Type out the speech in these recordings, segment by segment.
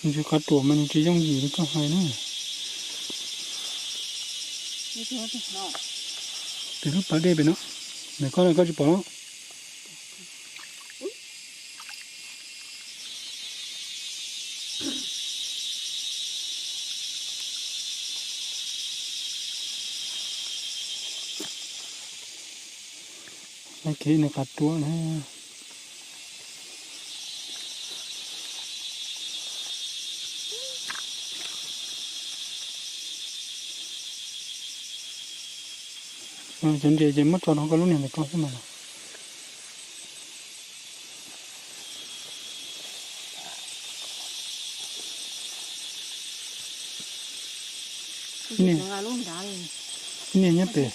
Ntshe qab ruam mas nws tsis yooj yim li koj hais na. Tus lub pas dej pem no, ntawm koj no koj tsis pom los? Kev nws qab ruam na. Cov ntses ces muab tso rau koj lub niag ntawm koj xwb mas. Niag nyob pem.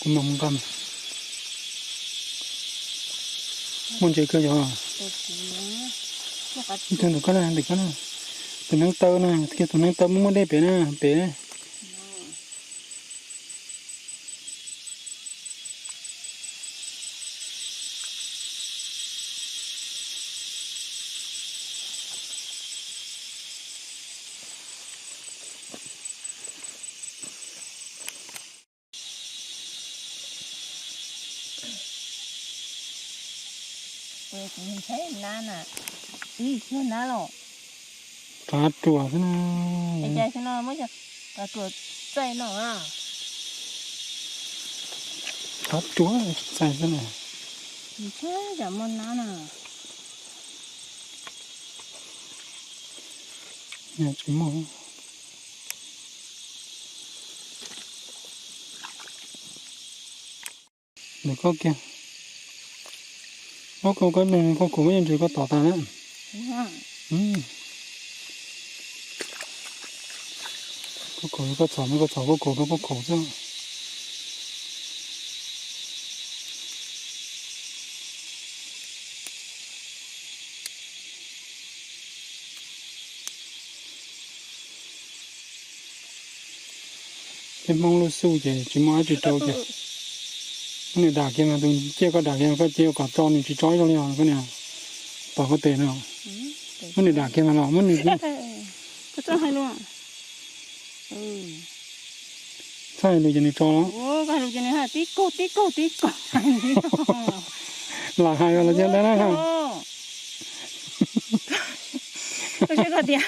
Kuv mam mus nqa. Muaj ntses kawg yog. Ib tug ntawm koj na, ntawm koj na. Tus hneev taw na, kiag tus hneev taw muaj muaj dej pem na, pem. Qab ruam xwb na. Qab ruam txaij no. Qab ruam txaij xwb na. Tsis muaj. Ntawm koj kiag. Ob koj koj nug koj khuv muaj ntses koj tom tas na. Koj khuv koj txhom no koj txhom koj khuv rau koj khuv xwb. Peb Hmoob lub xuj ces tsis muaj dab tsi rau ces muab nws dam kiag mas tus ciaj koj dam kiag koj cia kom tso nws tsis tso ib zaug li os koj niam. Tom koj tes no muab nws dam kiag mas los muab nws txhaj lus ces nws tso los. Tib kaug tib kaug tib kaug. Lam hais los cia ntawd na. Koj saib koj tias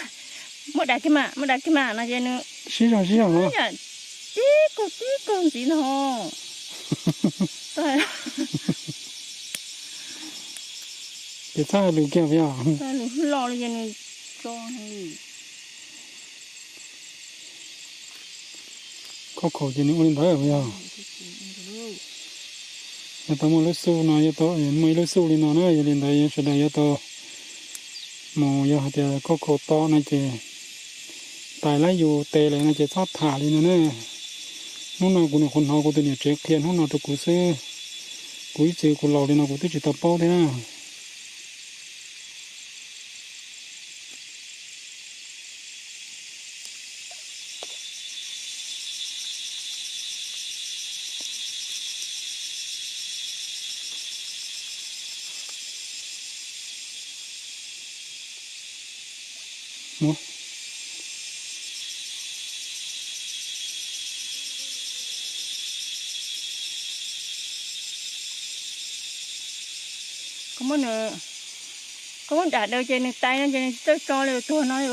muab dam kiag mas, muab dam kiag mas no ces nws sib zog sib zog los. Tib kaug tib kaug ntxiv no. Ces txhaj lus kiag yog. Lus loj li ces nws tso. Koj khaum ces nws ua li ntawd yog. Yog tau muaj lub xuj no, yog tau muaj ib lub xuj li no na, yog li ntawd sawv daws yuav tau mus, yog hais tias koj khaum to no ces tais lab yus tes lawm no ces txhob tham li no na. Hnub no kuv nyuam qhuav hnov kuv tus niam tsev qhia hnub no rau kuv xwb, kuv ib txwm kuv laus li no kuv twb tsis tau paub thiab na. Koj muab dam daws ces nws tais no ces nws tsis txawj tso li tuag no li.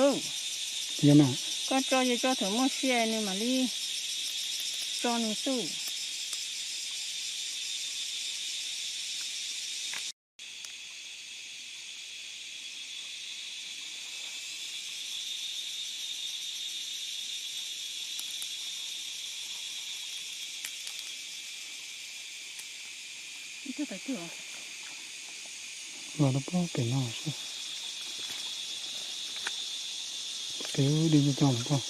Koj tso ces tso thaum muaj sia nws mam li tso nws xwb. Los rau pem no xwb. Pem di nco cov.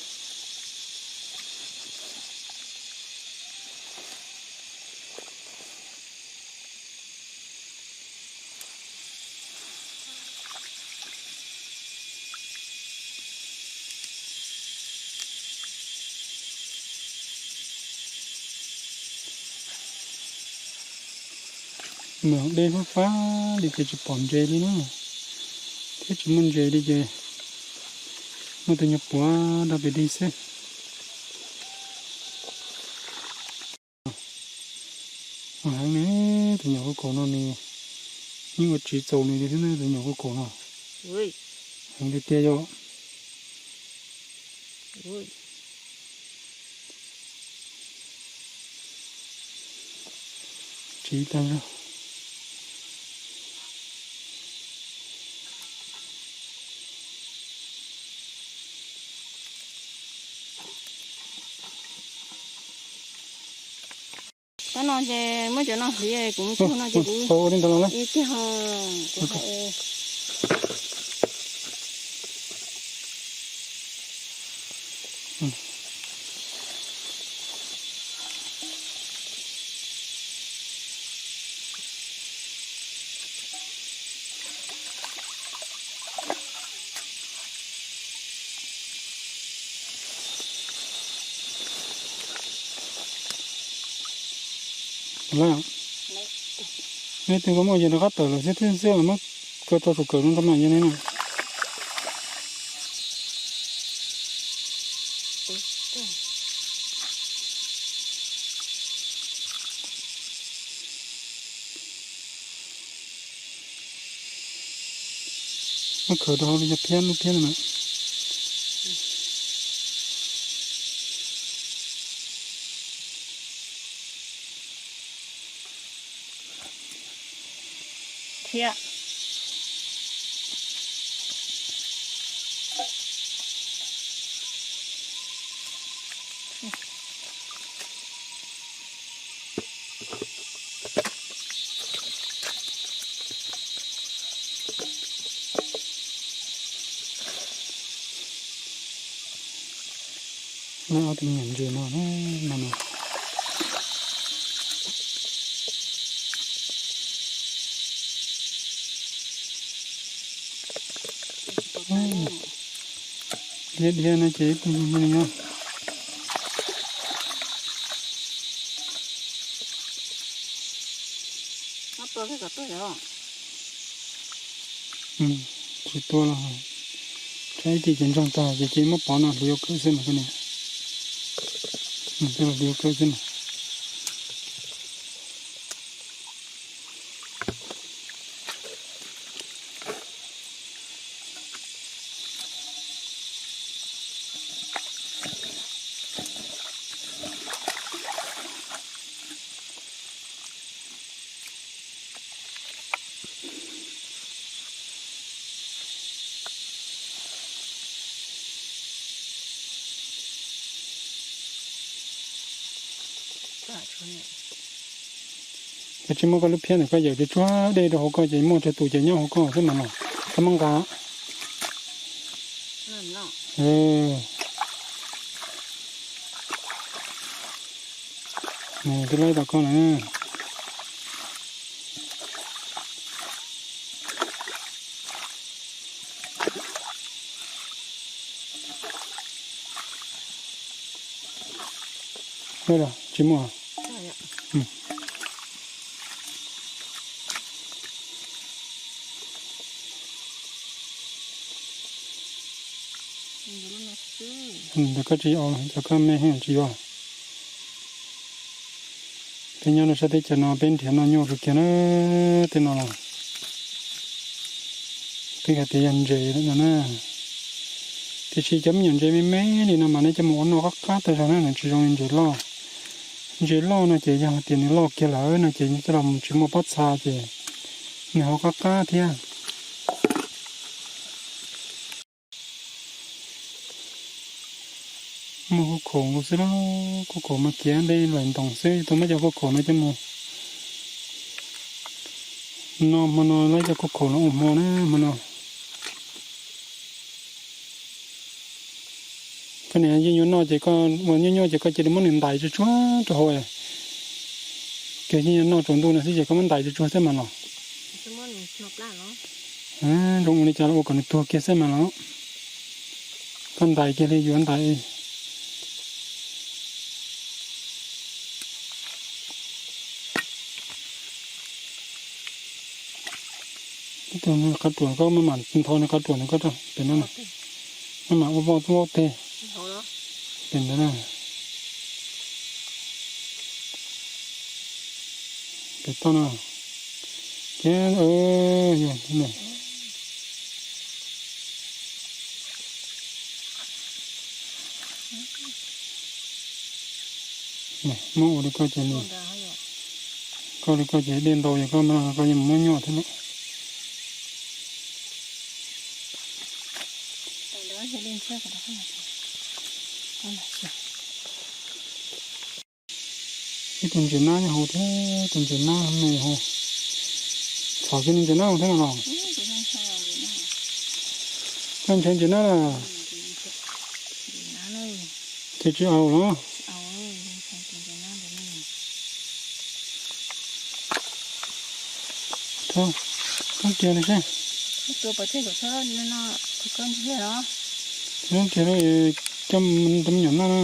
Mas deb fab fab li ces tsis pom ntses li na, thiab tsis muaj ntses li ces muaj tus nyuag puav dog pes dig xwb. Heev ne, tus nyuam kuj kaum no nws yeej ua tsiv txaus nws li thiab ne, tus nyuam kuj kaum no. Heev tiag tiag yom. Tsiv tag zog. Tab no ces muab cov no hliv, kuv mus tsuag no ces kuv ua li ntawd los lawm. Tiag ho, kuv ho. Lawm, nej twg koj muaj yog rov qab tawm lawm xwb, twb xwb los muab kua rau saum kawm rau nrog mam yog ne na. Muab khawm rau hauv li yog phiab lub phiab li mas. Thiab Muaj ob tug me nyuam ntses no, no no. Dhia dhia no ces ib tug yug li no. Tsis tua los, tshaib ib ce ces ntsoog tag ces cia muab pov no hliv ua kawm xwb mas koj niam. Hliv ua kawm xwb mas. Koj tsis muab koj lub phiab ntawm koj yawm tsuag tsuag dej rau hauv koj ces muaj tsawg tus ces nyob hauv koj xwb mas los koj muab nqa. Twb laib tau koj na. Tsis muaj. Ntawm koj tsis yuav, cov koj me tsis yuav. Peb nyob rau sab teb chaws no peb nrhiav noj nyuaj kawg kiag na, tej no los twb hais tias yog ntses no na. Tiam sis cov me nyuam ntses me me li no mas nej coj mus ua noj qab qab tag zog na, nws tsis zoo li ntses loj. Ntses loj no ces yog hais tias nws loj kiag lawm no ces coj los tsis muaj pob txha ces nws ho qab qab thiab. Muaj kuj khaum nkaus xwb, kuj khaum mas khiav nte lais ntoos xwb, tau muab cov kuj khaum no coj mus noj hmo no, laib cov kuj khaum no ua hmo na hmo no. Koj niam, yeej yuav noj ces koj ua nyuaj nyuaj ces koj cia li muab nws ntais tsuag tsuag rau hauv. Kiag yeej yuav noj tsaus ntuj no xwb ces koj muab ntais tsuag tsuag xwb mas los. Zoo ua li cas los ua kom nws tuag kiag xwb mas los. Koj ntais kiag li yuav ntais. Qab ruam koj maj mam ntho nws qab ruam nws koj pem no na. Maj mam ua voj tub vaub teg pem ntawd na. Pem toj no. Ces yog muab ua li koj ces, koj li koj ces dej ntau yog koj, koj yeej muab nyuaj thiab lawm. Ib tug ntses nab nyob hauv thiab, tus ntses nab me hauv. Txhom kiag ntses nab hauv thiab no los. Koj ntshe ntses nab lawm. Ces tsis aus los. Thov, thov kiag li seb. Thov kiag li, coj mus rau me nyuam noj na.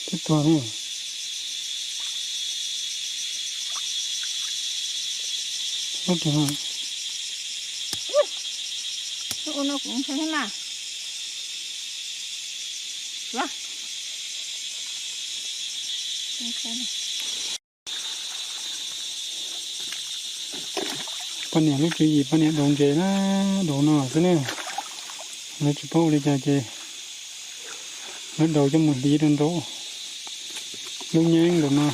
Twb tuag li. Ua no kuv ntshai thiab mas. Poj niam lub tswv yim, poj niam daus ntses na, daus no xwb ne. Lawv tsis paub ua li cas ces lawv daus coj mus hliv rau nraum lub nyeeb nraum no.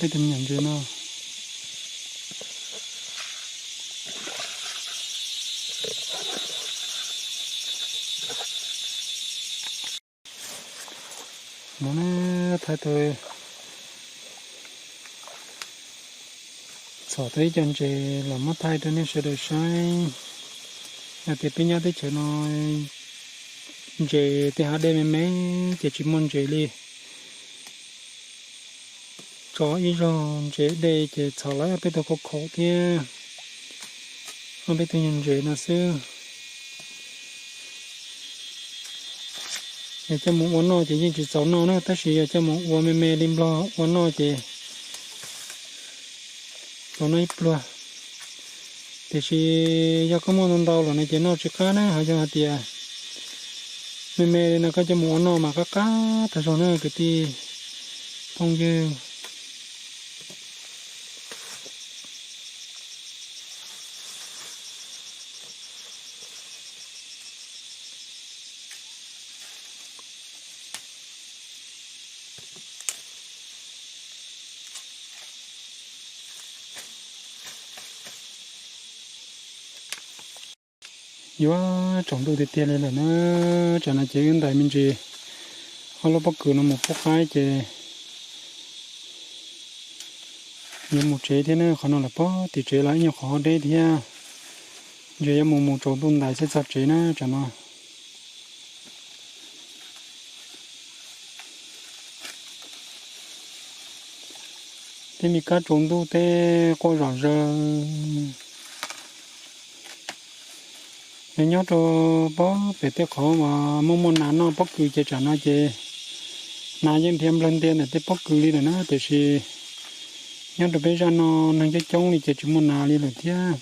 Peb tus me nyuam ntses no. No ne, thaij tau, txhom tau ib co ntses los muab thaij rau nej sawv daws saib. Yog tias peb nyob teb chaws no ntses tej hav dej me me ces tsis muaj ntses li. Tso ib zaug ntses dej ces txhom lawm peb tug khau khaum thiab ob peb tug nyuag ntses no xwb. Yog coj mus ua noj ces yeej tsis txaus noj na, tab sis yog coj mus ua me me li nplog ua noj ces txaus noj ib pluag. Tiam sis yog koj muaj ntau ntau lawm no ces noj tsis qab na, ho yog hais tias me me li no koj coj mus ua noj mas qab qab tag zog na kwv tij phooj ywg. Yuav tsaus ntuj tiag tiag li lawm na, tsam no ces wb ntais me ntsis ob lub pob kws no mus pub qaib ces yuav mus tsev thiab na, qhov no lawm pog tim tsev los ib nyuag qhov deb thiab. Ntses yuav mus mus tsaus ntuj ntais thiaj txog tsev na tsam no. Tej me kab tsaus ntuj tej quaj zom zaws. Yog nyob rau pog pem tej qhov uas muaj muaj nas noj pob kws ces tsam no ces nas yeej dhia nplawg ntia ntawm tej pob kws li lawm na, tiam sis nyob rau peb zaj no neeg coob coob li ces tsis muaj nas li lawm thiab.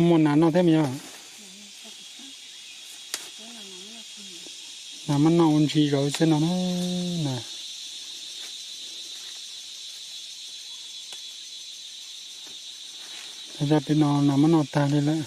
Muaj nas noj thiab mas yog. Nas muab noj ua ntsis zauv xwb no na. Zaj pem no nas muab noj tag li lawm.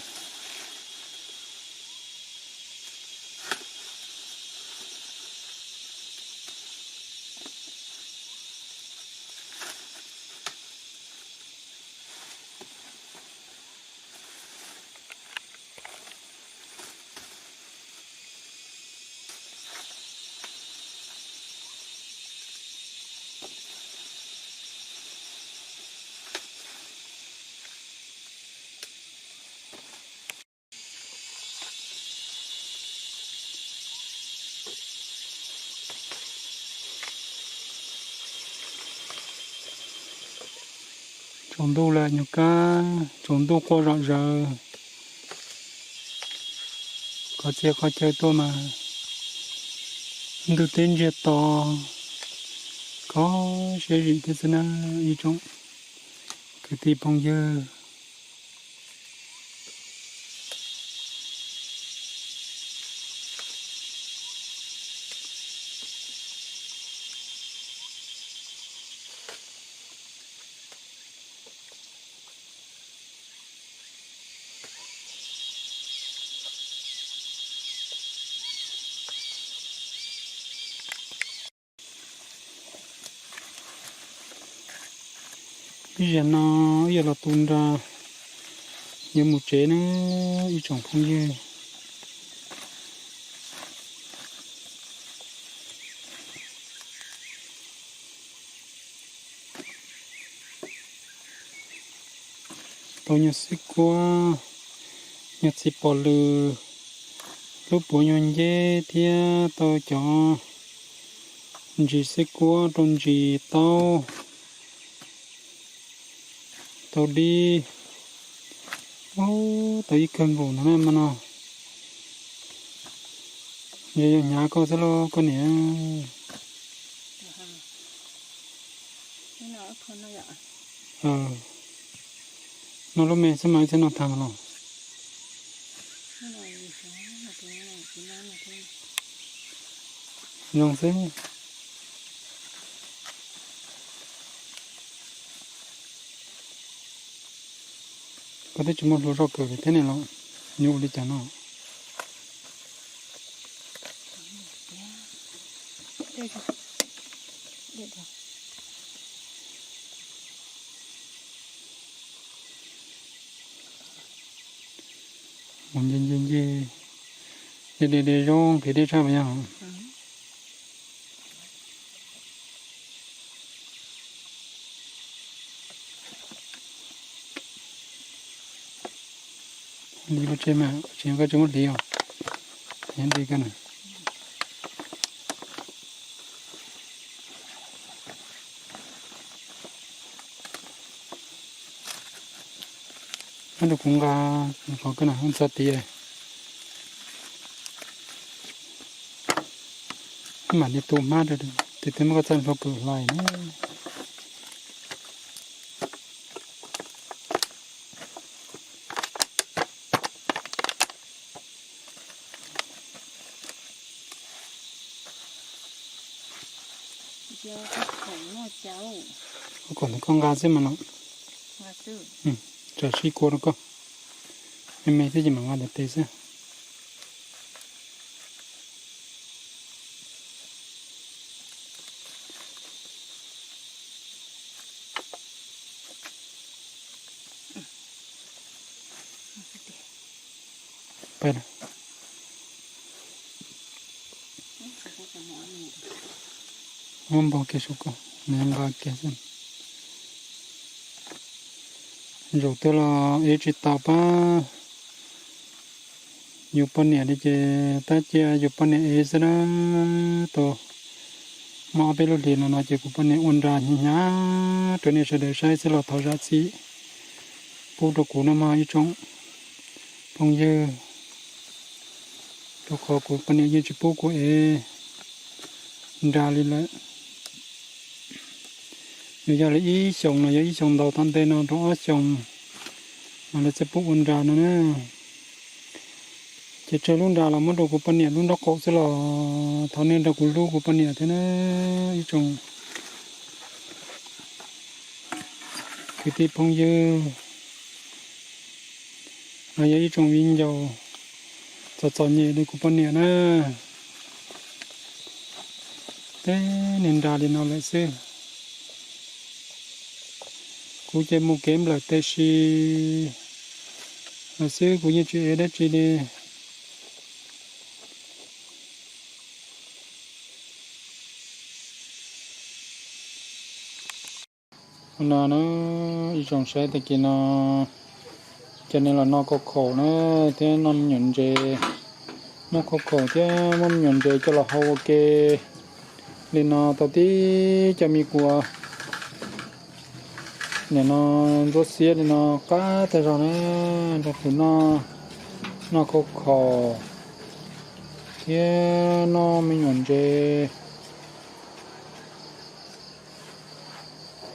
Tsaus ntuj lawm nyuag kab, tsaus ntuj quaj zom zaws. Koj txiav qhov chaw tuaj mas ntuj teb ntsiag to, kho siab zim thiab xwb na ib tsoom kwv tij phooj ywg. Ib zaug no wb yuav los tu nra yuav mus tsev na ib tsoom phooj ywg. Tau nyuag xwb kuab, nyuag txiv pom lws, lub puav nyuag nceb thiab tau cov ntsis xwb kuab rau ntsis taub, tau dib, tau ib kawg nkaus ntawd na mas no. Yog yog hnyav koj xwb lauj koj niam. Noj lub me xwb mas ib txhia noj tag los. Zoo xwb. Koj twb tsis muaj hlua zoj kawm thiab ne los, yuav ua li cas no? Mus nce nce nce, de de de zoo kev deb tshaj mas yog. Hliv ua tse mas tsis yog koj tsis muab hliv os, nyob nti koj na. Muab rau kuv nqa qhov koj na, txog tid mam li tu hmab rau, tus twg muab koj txoj hlua kawm hlais na. Ua kom ntawd koj nqa xwb mas no. Tsam sib kua rau koj, me me xwb ces mam nqa ntawm tes xwb. Muab npog kiag saum koj, nqa kiag xwb. Zaum twg los ev tsis tau pab yus poj niam li ces tab cia yus poj niam ev xwb na. Tau muaj ob peb lub hlis no no ces kuv poj niam ua nra hnyav hnyav rau nej sawv daws saib xwb los thov zam txim pub rau kuv no mog ib tsoom phooj ywg, rau qhov kuv poj niam yeej tsis pub kuv ev nra li lawm. Nws yog li ib xyoos no, yog ib xyoos ntau tom ntej no rau ob xyoos no lawv txawj pub ua nra no na. Ces tsawg lub nra los muab rau kuv poj niam lub nraub qaum xwb los thov nej nrog kuv hlub kuv poj niam thiab na ib tsoom kwv tij phooj ywg. Los yog ib tsoom viv ncaus txom txom nyem li kuv poj niam na. Teb niag nra li no lawm xwb. Kuv ces mus kev nplawm teb si lawm xwb, kuv yeej tsis ev dab tsi li. No na, ib tsoom saib tag kis no, cov neeg los noj khau khaum na, thiab noj me nyuam ntses, noj khau khaum thiab muab me nyuam ntses coj los hau ua ke li no tau tib co me kua. Nim no ntsuab xiab li no qab tag zog na, nrog tus noj, noj khau khaum thiab noj me nyuam ntses.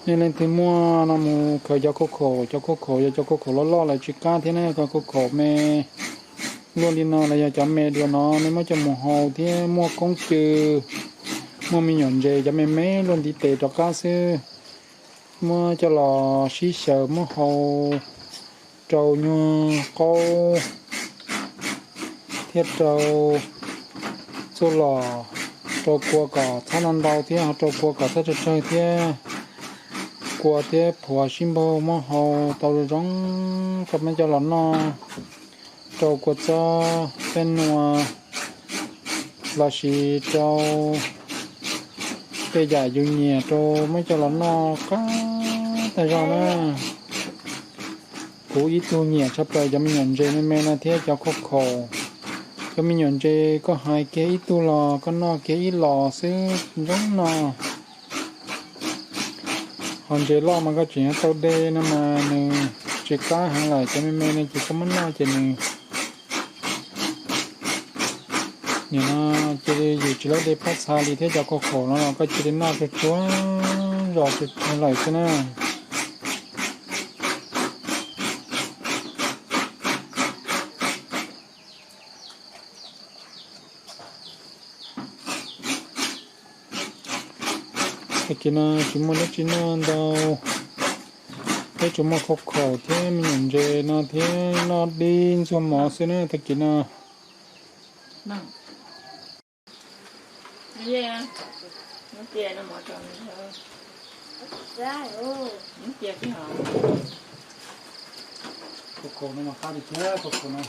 Nej leej twg muaj no mus khaws cov khau khaum, cov khau khaum yog cov khau khaum loj loj lawm tsis qab thiab na, cov khau khaum me luaj li no los yog cov me dua no nej muab coj mus hau thiab muaj koob cw, muaj me nyuam ntses cov me me luaj ntiv tes rov qab xwb. Muab coj los sib xyaw muab hau rau nyuag qaub thiab rau txuj lom, rau kua kom txhob ntau ntau thiab ho rau kua kom txhob tsawg tsawg thiab. Kua thiab phuav sib npaug muab hau tau zoo zoo, koj muab coj los noj rau kua txob peb nua lossis rau tej yam yus nyiam rau muab coj los noj qab tag zog na. Kuv ib tug nyiam tshaj plaws cov me nyuam ntses me me no thiab cov khau khaum. Cov me nyuam ntses koj hais kiag ib tug los koj noj kiag ib los xwb zoo no. Ho ntses loj mas koj tseem yuav tau de no mas nws tsis qab heev lawm, cov me me no ces koj muab noj ces nws, nim no cia li yus tsis lawv de pob txha li thiab cov khau khaum no los koj cia li noj tsuag tsuag zos tsuag tsuag lawm xwb na. Tag kis no tsis muaj dab tsi noj ntau, peb tsuas muaj khau khaum thiab me nyuam ntses no thiab noj dib ntxuag mov xwb na tag kis no. Khau khaum no mas qab li thiab khau khaum no.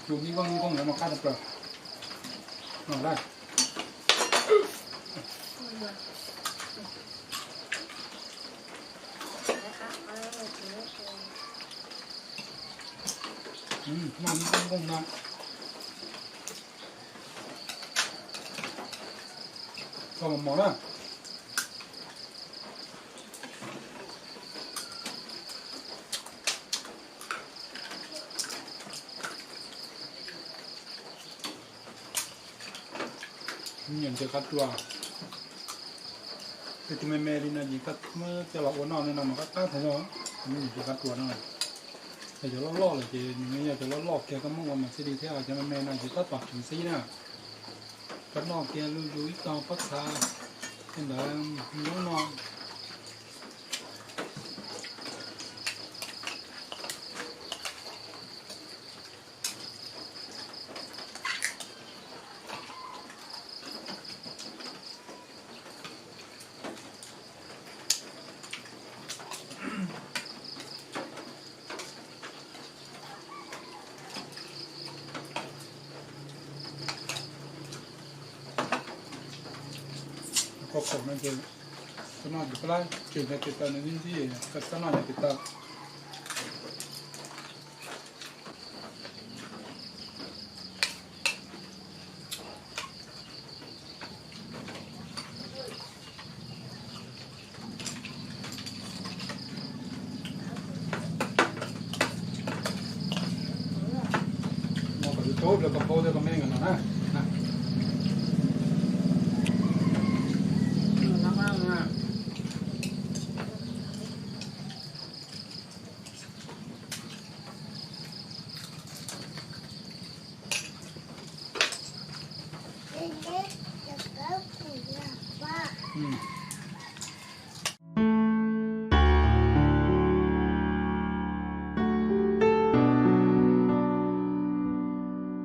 Tus mi nkooj nkooj no mas qab tshaj plaws. No lawm. Noj mi nkooj nkooj no. Txo mos mos na. Nyiam ntses qab tsuas. Tej tus me me li no ces koj muab coj los ua noj li no mas qab qab tag zog. Nyiam ntses qab tsuas no. Yog cov loj loj lawm ces nws yog cov loj loj kiag koj muab ua mas thiaj li thiab, cov me me no ces tab tom tseem xib na. Cov noj kiag luj zus ib tog pob txha, tej ntawd zoo no. Koj pom no ces koj noj ces pab lab tsis hais tes taw nws ntxim ntxim, koj txhob noj hais tes taw. Muab kom tau rau kom pab thiab kom me nkawd no na.